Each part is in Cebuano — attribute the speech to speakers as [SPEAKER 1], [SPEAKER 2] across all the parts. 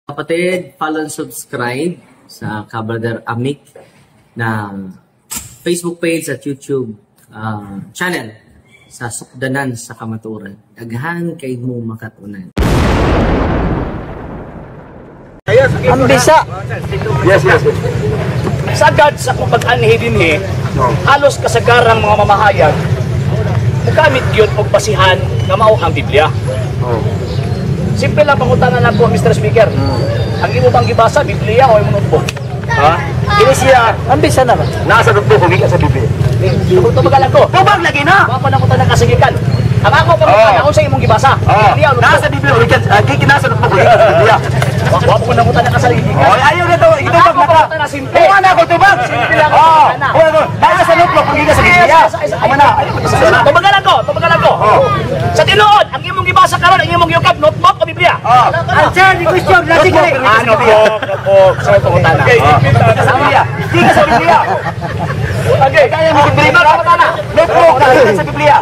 [SPEAKER 1] Kapatid, follow and subscribe sa Kabrother Amik na Facebook page at YouTube channel sa Sukdanan sa Kamaturan. Daghan kay mo makatunan.
[SPEAKER 2] Ang bisa.
[SPEAKER 3] Yes.
[SPEAKER 4] Sagad sa kung pag-anhi dinhi, halos kasagarang mga mamahayag mugamit gyud og basihan nga mao ang Biblia. Simple lang pangutana nako, Mr. Speaker. Ang imo bang gibasa, Biblia o imong notebook?
[SPEAKER 3] Ha? Kini siya
[SPEAKER 2] Ang bisa na ba?
[SPEAKER 3] Nasa notebook kung sa Biblia.
[SPEAKER 4] Tubagal ko.
[SPEAKER 3] Tubag lagi na.
[SPEAKER 4] Wa pa na ko tanang kasigikan. Ang ako pangutana, unsa imong gibasa?
[SPEAKER 3] Oh.
[SPEAKER 4] Biblia o notebook?
[SPEAKER 3] Nasa Biblia gikan kiki nasa notebook gikan sa Biblia.
[SPEAKER 4] Wa pa ko nangutana kasaligikan.
[SPEAKER 3] Oh, ayaw na to, itubag na ka.
[SPEAKER 4] Pangutana simple.
[SPEAKER 3] Oo na ako tubag.
[SPEAKER 4] Simple lang ang
[SPEAKER 3] Oh,
[SPEAKER 4] pangutana.
[SPEAKER 3] oo na. Nasa notebook kung gikan sa Biblia. Amo na. Ayaw mo na.
[SPEAKER 4] Tumagalan ko, tumagalan ko.
[SPEAKER 3] Oh.
[SPEAKER 4] Sa tinuod, ang imong gibasa karon, ang imong yukab, notebook o Biblia?
[SPEAKER 3] Oh.
[SPEAKER 2] Answer the question logically.
[SPEAKER 4] Ano po? Notebook. Sa pangutana.
[SPEAKER 3] Gikan sa Biblia. Gikan sa Biblia.
[SPEAKER 4] Okay.
[SPEAKER 3] Kaya mo Biblia.
[SPEAKER 4] Pangutana.
[SPEAKER 3] Notebook gikan sa Biblia.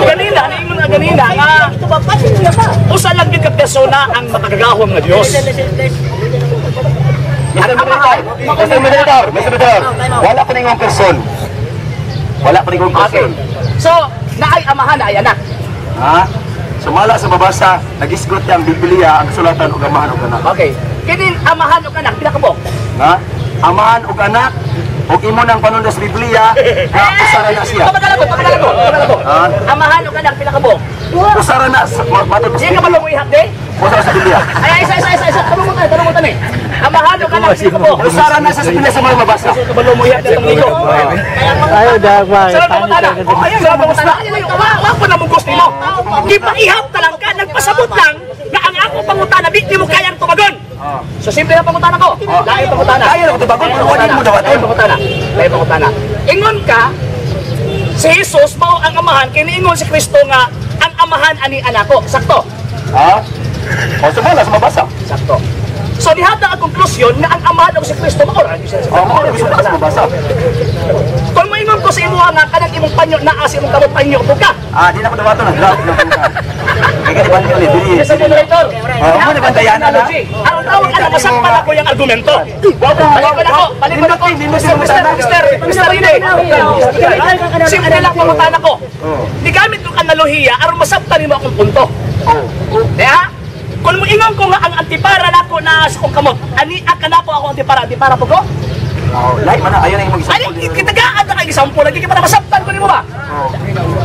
[SPEAKER 4] Ganina, niingon nga ganina nga usa lang gyud ka persona ang makagagahom nga Dios.
[SPEAKER 3] Mr. Moderator, Mr. Moderator, Mr. Moderator. Wala pa ningong person. Wala pa ningong
[SPEAKER 4] Okay.
[SPEAKER 3] person.
[SPEAKER 4] So, naay amahan, naay anak.
[SPEAKER 3] Ha? Sumala sa mabasa, nagisgot ang Biblia ang kasulatan og amahan og anak.
[SPEAKER 4] Okay. Kining amahan ug anak pila ka buok?
[SPEAKER 3] Ha? Amahan og anak og imo nang panunda sa Biblia, nga usara na siya.
[SPEAKER 4] Tumagalan ko, tumagalan ko, tumagalan ko.
[SPEAKER 3] Ha?
[SPEAKER 4] Amahan ug anak pila ka buok?
[SPEAKER 3] Usara na sa matod sa
[SPEAKER 4] Di ka
[SPEAKER 3] Biblia.
[SPEAKER 4] ba mo ihap di?
[SPEAKER 3] Usara sa Biblia.
[SPEAKER 4] Ay, isa, isa, isa, isa. Tanong mo tayo, tanong mo tayo. Amahan ug anak pila ka buok?
[SPEAKER 3] Usara na siya sa Biblia sa mga mabasa.
[SPEAKER 4] Kabalo mo ihap di itong ligo.
[SPEAKER 2] Ayaw da ba?
[SPEAKER 4] Sarap mo tana. Oh, ayun, sarap mo tana. Wa ko na mong gusto mo. Gipaihap ta lang ka, nagpasabot lang nga ang ako pangutana di mo kayang tubagon. So simple lang pangutana ko. Lain pangutana.
[SPEAKER 3] Kaya na ko tubagon, pero wala mo dawaton.
[SPEAKER 4] Lain pangutana. Lain pangutana. Ingon ka si Jesus mao ang amahan kay niingon si Kristo nga ang amahan ani anako. Sakto.
[SPEAKER 3] Ha? O sumala sa mabasa.
[SPEAKER 4] Sakto. So nihatag ang konklusyon nga ang amahan og si Kristo mao ra gyud siya.
[SPEAKER 3] O mao ra sumala sa mabasa.
[SPEAKER 4] Kung moingon ko sa imuha nga kanang imong panyo naa sa imong kamot panyo po ka.
[SPEAKER 3] Ah, di na ko dawaton, nag-drop na ko. Kaya di ba ni dili?
[SPEAKER 4] Mr. Moderator.
[SPEAKER 3] Oh, mo ni bantayan na.
[SPEAKER 4] Ang tawag ano, masakpan ako yung argumento. Balik ako, balik ako. Mr. Mr. Mr. Mr. Rene. Simple lang pangutana ko. Gigamit ko analohiya aron masabtan nimo akong punto. Diha? Kung moingon ko nga ang antipara nako na sa akong kamot, ani ka nako ako antipara, antipara po ko?
[SPEAKER 3] Oh, lahi man na ayo na imong
[SPEAKER 4] Ani kitagaan na kay example lagi para masabtan ko nimo ba?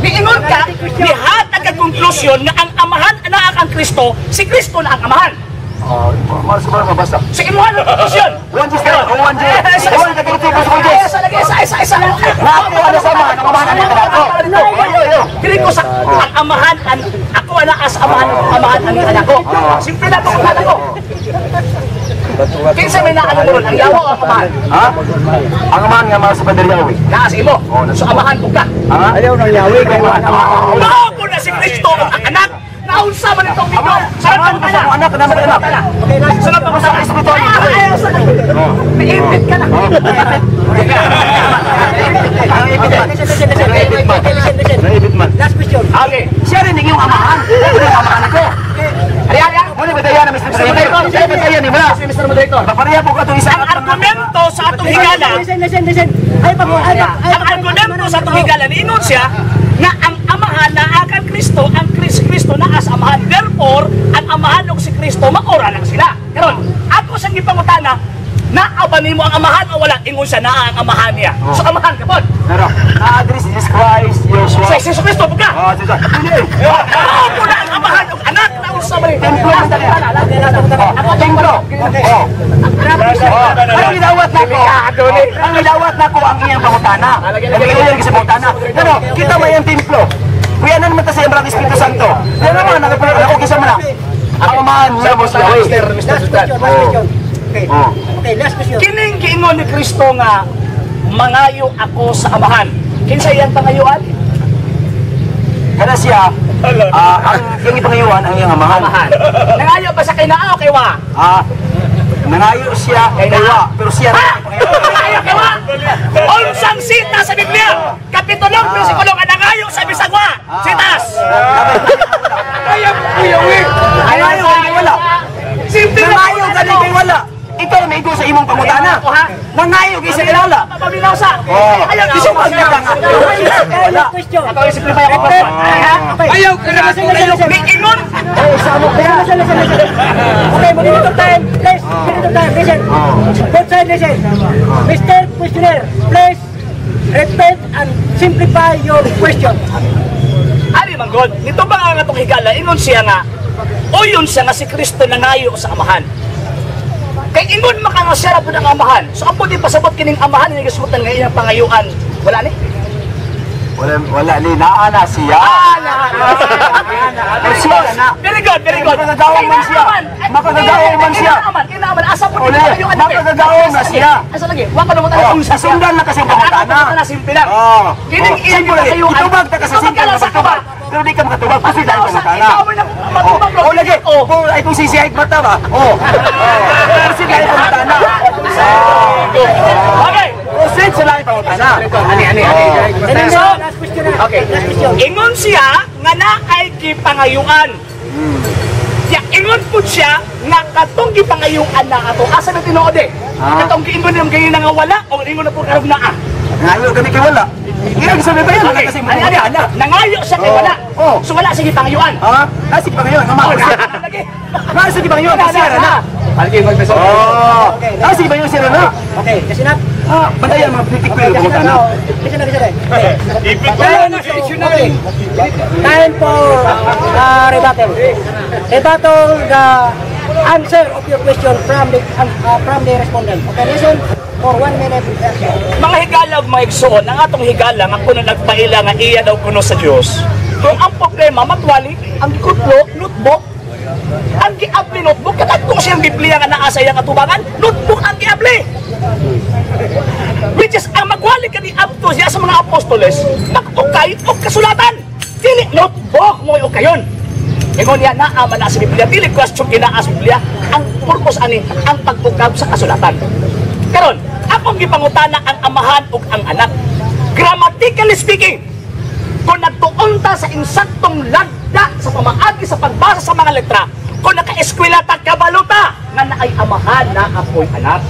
[SPEAKER 4] Niingon ka, nihatag ang konklusyon nga ang amahan ana ang Kristo, si Kristo na ang amahan.
[SPEAKER 3] Oh, mao sa mabasa.
[SPEAKER 4] Sa imuha ng konklusyon.
[SPEAKER 3] 1 Diyos karon, 1 Diyos. 1 ka tulo sa Diyos.
[SPEAKER 4] Isa lagi, isa, isa, isa.
[SPEAKER 3] Nako ano sama ang amahan ani kanako. Ayo ayo.
[SPEAKER 4] Dili ko sa ang amahan an ako ana as amahan amahan ani anak ko. Simple na to ko. Kinsa may naano mo ron, ang yawa o ang amahan?
[SPEAKER 3] Ha? Ang amahan nga mao sa Padre Yahweh.
[SPEAKER 4] Naa sa imo. So amahan ko ka.
[SPEAKER 3] Ha?
[SPEAKER 2] Ayaw nang yawi kay
[SPEAKER 4] Mao ko na si Kristo ang anak. Naunsa man itong bigyo. Sarap
[SPEAKER 3] Amahan
[SPEAKER 4] ang
[SPEAKER 3] ko sa akong anak, kanang anak.
[SPEAKER 4] Sunod pa ko sa
[SPEAKER 3] Espiritu.
[SPEAKER 4] Naipit ka na.
[SPEAKER 3] Ang ipit man. Ang ipit man. Ang ipit man.
[SPEAKER 2] Last question.
[SPEAKER 4] Okay.
[SPEAKER 3] Siya rin yung amahan. Siya rin yung amahan ko.
[SPEAKER 4] Ari, ari, ari.
[SPEAKER 3] Muna batayan na Mr. Moderator. Siya batayan ni mo na.
[SPEAKER 4] Mr. Moderator.
[SPEAKER 3] Papareha po ka itong isa.
[SPEAKER 4] Ang argumento sa atong higala,
[SPEAKER 2] Listen, listen, listen. Ay pa ay pa.
[SPEAKER 4] ang argumento sa atong higala niingon siya nga ang amahan na akan Kristo, ang Kristo na as amahan. Therefore, ang amahan og si Kristo maora lang sila. Karon, ako sa gipangutana, naa ba nimo ang amahan o wala? Ingon siya naa ang amahan niya. So amahan ka pod.
[SPEAKER 3] Pero, na-address si Jesus Christ, Joshua.
[SPEAKER 4] Sa Jesus Kristo pud ka.
[SPEAKER 3] Oh, Jesus. Hindi.
[SPEAKER 4] Mao po na ang amahan og anak na unsa man ni.
[SPEAKER 3] Templo man tayo. Templo. Oh. Oh. Ang gidawat nako. Ang gidawat nako ang iyang pangutana. Ang iyang sa pangutana. Pero kita may ang templo. Kuya na naman ta sa iyang Espiritu Santo. Kaya naman ako kisa man na. Ang amahan niya mo sa
[SPEAKER 4] Mr. Mr.
[SPEAKER 2] Last question, last question. Okay.
[SPEAKER 3] Oh.
[SPEAKER 2] Okay, last question.
[SPEAKER 4] Kining giingon ni Kristo nga mangayo ako sa amahan. Kinsa iyang pangayuan?
[SPEAKER 3] Kada siya, ang iyang ipangayuan ang iyang amahan.
[SPEAKER 4] Amahan. Nangayo ba sa kay naa o kay wa?
[SPEAKER 3] Ah, nangayo siya kay wa, pero siya
[SPEAKER 4] Ha?
[SPEAKER 3] rin ang ipangayuan.
[SPEAKER 4] Nangayo kay wa? Unsang sita sa Biblia? Kapitulo bersikulo nga nangayo sa bisag wa. Sitas.
[SPEAKER 3] Nangayo kay wala. na.
[SPEAKER 4] Ako, ha?
[SPEAKER 3] Nangayo gyud sa kilala.
[SPEAKER 4] Paminaw sa.
[SPEAKER 3] Oh.
[SPEAKER 4] Ayaw,
[SPEAKER 3] Gisubag na ka nga. Wala.
[SPEAKER 2] Question.
[SPEAKER 4] Ako yung simplify ako. Ha?
[SPEAKER 2] Okay.
[SPEAKER 4] Ayaw,
[SPEAKER 2] Listen, listen.
[SPEAKER 4] Ni ingon.
[SPEAKER 3] Oh, samo kaya.
[SPEAKER 2] Listen, listen, listen. Okay, minute of time. Please, minute of time. Listen. Both side, listen. Mr. Questioner, please repeat and simplify your question.
[SPEAKER 4] Ali man God, nito ba nga atong higala, ingon siya nga, uyon siya nga si Kristo nangayo sa Amahan. Kay ingon maka nga siya ra pud ang Amahan. So ang pwede pasabot kining Amahan nga gisutan nga iyang pangayuan. Wala ni?
[SPEAKER 3] Wala, wala ni naa na siya.
[SPEAKER 4] Ah, na.
[SPEAKER 3] Siya na.
[SPEAKER 4] Very good, very good.
[SPEAKER 3] Makakagawa man siya. Makakagawa man siya.
[SPEAKER 4] Kinaaman, asa po
[SPEAKER 3] Uli, makakagawa na siya.
[SPEAKER 4] Asa lagi? Wa pa naman tayo
[SPEAKER 3] Oh,
[SPEAKER 4] kung siya.
[SPEAKER 3] sundan na kasi ang pangutana.
[SPEAKER 4] Ako na simple lang.
[SPEAKER 3] Oh.
[SPEAKER 4] Kining
[SPEAKER 3] Oh,
[SPEAKER 4] iyang
[SPEAKER 3] simple eh.
[SPEAKER 4] gipangayuan.
[SPEAKER 3] Itubag ta ka sa
[SPEAKER 4] Itubag
[SPEAKER 3] simple
[SPEAKER 4] ka lang
[SPEAKER 3] na
[SPEAKER 4] sa
[SPEAKER 3] pagtubag. Pero di ka makatubag kasi dahil pangutana.
[SPEAKER 4] Ikaw mo na matubag.
[SPEAKER 3] Oh, lagi.
[SPEAKER 4] Oh.
[SPEAKER 3] Oh, ay kung sisihig mata ba? Oh. Oh. Kasi dahil pangutana.
[SPEAKER 4] Okay.
[SPEAKER 3] Proceed sa laing pangutana.
[SPEAKER 4] Ani, ani, ani.
[SPEAKER 2] And then,
[SPEAKER 4] So,
[SPEAKER 2] last question na.
[SPEAKER 4] okay.
[SPEAKER 2] Last question.
[SPEAKER 4] Ingon siya nga naay gipangayuan. Ya, ingon po siya nga katong gipangayuan na ato. Asa na tinuod eh?
[SPEAKER 3] Ah.
[SPEAKER 4] Katong giingon niyang gayon na nga wala o ingon na po karon naa.
[SPEAKER 3] Ngayo kami kay wala. Iyang sabi ba yun? Wala
[SPEAKER 4] Okay.
[SPEAKER 3] kasi
[SPEAKER 4] Ani, ani,
[SPEAKER 3] pangutana.
[SPEAKER 4] nangayo siya kay
[SPEAKER 3] Oh.
[SPEAKER 4] wala.
[SPEAKER 3] Oh.
[SPEAKER 4] So wala siya gipangayuan.
[SPEAKER 3] Ha? Nasa pa ngayon?
[SPEAKER 4] Oh,
[SPEAKER 3] Nga
[SPEAKER 4] na, lagi.
[SPEAKER 3] Nasa pa ngayon? Kasi na. Oh. Nasa pa ngayon sira na.
[SPEAKER 2] Okay, kasi na.
[SPEAKER 3] Ah, bantayan mga politik pero
[SPEAKER 2] Kasi na.
[SPEAKER 3] pangutana.
[SPEAKER 2] Kasi na, kasi na. Time, okay. Time for rebuttal. Rebuttal the answer of your question from the respondent. Okay, listen for 1 minute reaction.
[SPEAKER 4] Mga higala ug mga igsoon, ang atong higala nga kuno nagpaila nga iya daw kuno sa Dios. Kung ang problema magwali, ang gikutlo notebook. Ang giabli notebook, katadtong siyang Biblia nga naa sa iyang atubangan, notebook ang giabli. Which is ang magwali kani abto siya sa mga apostoles, mag-ukay og kasulatan. Dili notebook mo ukayon. Ingon niya naa man na sa Biblia, dili question kinaa sa Biblia, ang purpose ani ang pag-ukab sa kasulatan. Karon, akong gipangutana ang Amahan ug ang Anak. Grammatically speaking, kung nagtuon ta sa insaktong lagda sa pamaagi sa pagbasa sa mga letra, kung naka-eskwela ta, kabalo ta, nga naay Amahan na ako'y Anak.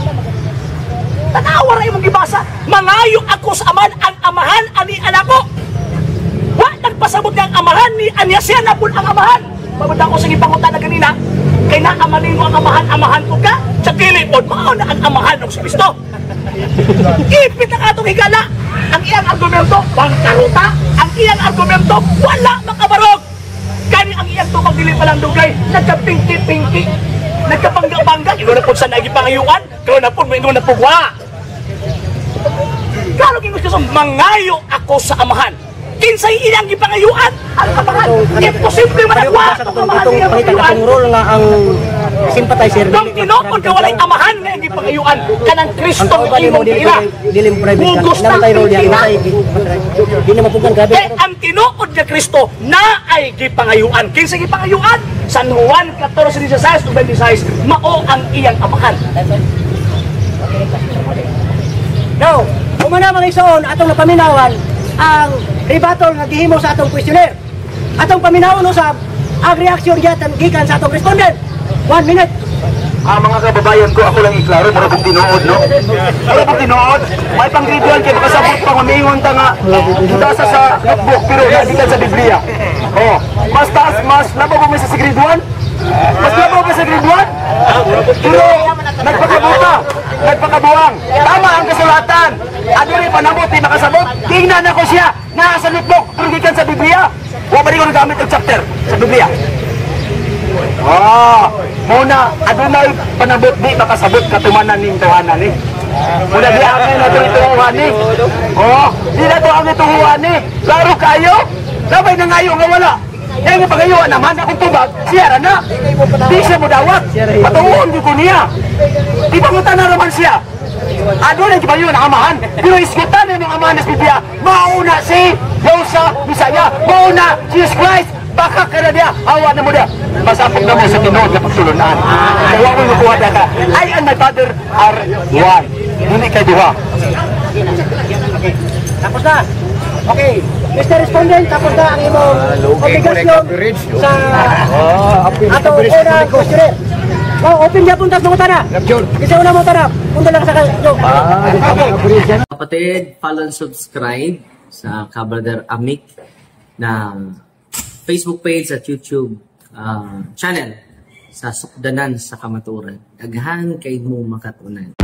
[SPEAKER 4] Tanawa ra imong gibasa, mangayo ako sa Amahan, ang Amahan ani Anak ko. Wa nagpasabot nga ang Amahan ni anya siya na pud ang Amahan. Mabot ako sa gipangutana ganina, kay naamanin mo ang Amahan, Amahan ko ka, sa dili pod mao na ang Amahan og si Kristo. Ipit ang atong higala. Ang iyang argumento, bangkaruta. Ang iyang argumento, wala makabarog. Kani ang iyang tubag dili pa lang dugay, nagkapingki-pingki, nagkabangga-bangga, ingon na pud sa nagipangayuan, karon na pud ingon na pud wa. Klaro kay gusto mangayo ako sa Amahan. Kinsay iyang gipangayuan? Ang Amahan. Imposible man ang wa
[SPEAKER 2] Sa
[SPEAKER 4] atong Amahan
[SPEAKER 2] atong
[SPEAKER 4] iyang
[SPEAKER 2] pangita
[SPEAKER 4] pangayuan.
[SPEAKER 2] katong role nga ang sympathizer.
[SPEAKER 4] Kung tinuod ka walay Amahan nga iyang gipangayuan, kanang
[SPEAKER 2] Ang
[SPEAKER 4] Kristo
[SPEAKER 2] kauban nimo
[SPEAKER 4] imong
[SPEAKER 2] dili
[SPEAKER 4] giila.
[SPEAKER 2] dili mo private ka.
[SPEAKER 4] Bugos
[SPEAKER 2] Naman
[SPEAKER 4] ng
[SPEAKER 2] tayo role yan.
[SPEAKER 4] pingkina.
[SPEAKER 2] Dili mo pugan grabe.
[SPEAKER 4] Kay ang tinuod nga Kristo na ay gipangayuan. Kinsa gipangayuan? San Juan 14:16 ug 26, mao ang iyang Amahan.
[SPEAKER 2] Now, umana mga igsoon, atong napaminawan ang rebuttal nga gihimo sa atong questionnaire. Atong paminawon usab ang reaksyon gikan gikan sa atong respondent. 1 minute.
[SPEAKER 3] Ah, mga kababayan ko, ako lang iklaro, mura kong tinuod, no? Mura kong tinuod. May pang-grade 1 kay makasabot pa mamingon ta nga gibasa sa notebook pero gikan sa Biblia. Oh, mas taas, mas labaw ba sa grade 1? Mas labaw ba sa grade 1? Pero nagpakabuta, nagpakabuang. Tama ang kasulatan. Adunay panamot di makasabot. Tingnan ako siya naa sa notebook pero gikan sa Biblia. Wa ba di ko nagamit og chapter sa Biblia? Ah, muna adunay panabot di makasabot katumanan ning tawanan ni. Muna di angay na to ituhuan ni. Oh, di na to ang ituhuan ni. Klaro kayo? Labay na ngayo nga wala. Eh nga pangayuan naman akong tubag, siya ra na. Di siya modawat. Patuon ko niya. Di pangutana naman siya. Adunay gibayo na Amahan. Pero isgutan na imong Amahan sa Biblia. Mauna si Yosa Bisaya. Mauna Jesus Christ. Baka ka na niya, awa na mo niya. Masapok na mo sa tinuod na pagtulunan. Kaya ko makuha na ka. I and my Father are one. Hindi kay duha.
[SPEAKER 2] Tapos na. Okay. Mr. Respondent, tapos na ang imong obligasyon sa atong unang questionnaire. Oh, open gyapon tas mangutana. Kasi una mangutana, punta lang sa yo.
[SPEAKER 1] Kapatid, follow and subscribe sa Kabrother Amik na Facebook page at YouTube channel sa Sukdanan sa Kamatuoran. Daghan kay mo makatunan.